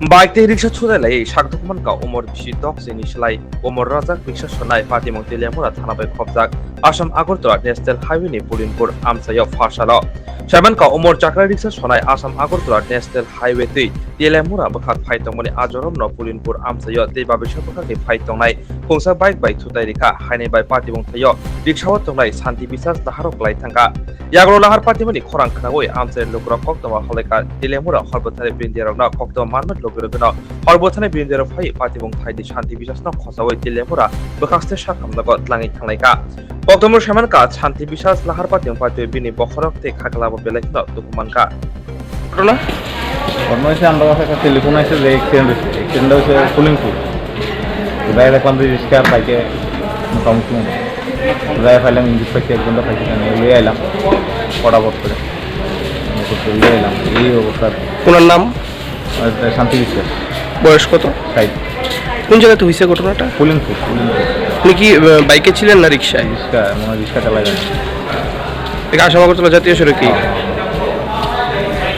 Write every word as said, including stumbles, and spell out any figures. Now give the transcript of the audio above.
Bike tei riksa sudai lai sak dukman ka Umor bisi dok chini slai Umor Rajak riksa sonai patimung Teliamura thana bai khopjak Assam Agartala National Highway ni Pulinpur amchaio pharsalo. Saimang ka Umor chakra riksa sonai Assam Agartala National Highway twi Teliamura bwkha phai tongmani ajoromno Pulinpur amchaio tei babisa bwkha khe phai tongnai khungsa bike bai thutai rikha haini bai patimung thaio riksao tongnai Santi Biswas naharok lai thangkha. Yagulo nahar patimani khorang khnaui amchai lukurok koktwma holaikha Teliamura horbo thani brindiarokno koktwma manmani logirogino horbo thani brindiarok phai patimung thaidi Santi Biswasno khosaui Teliamura bwkhakste sakhamnago tlangwi thanglaikha. Koktwma saimankha Santi Biswas lahar patimung paitwi bini bokhorok tei khaklabo belai kheno duku mankha. ঘটনা? ঘটনা হয়েছে, আমরা কাছে একটা টেলিফোন আছে যে অ্যাক্সিডেন্ট হয়েছে। অ্যাক্সিডেন্ট হয়েছে পুলিংপুর। তো যাই দেখলাম যে রিক্সা বাইকে মোটামুটি মনে হয়। তো যাই পাইলাম, ইঞ্জিন পাইছি, একজনটা পাইছি, আমি লই আইলাম ফটাফট করে। মোটর সাইকেল লই আইলাম, এই অবস্থা। ওনার নাম? আর শান্তি বিশ্বাস। বয়স কত? ষাট। কোন জায়গাতে হয়েছে ঘটনাটা? পুলিংপুর, পুলিংপুর। উনি কি আহ, বাইকে ছিলেন না রিক্সায়? রিক্সা, মনে হয় রিক্সা চালায় জানে। এটা আসাম আগরতলা জাতীয় সড়কে। হ্যাঁ।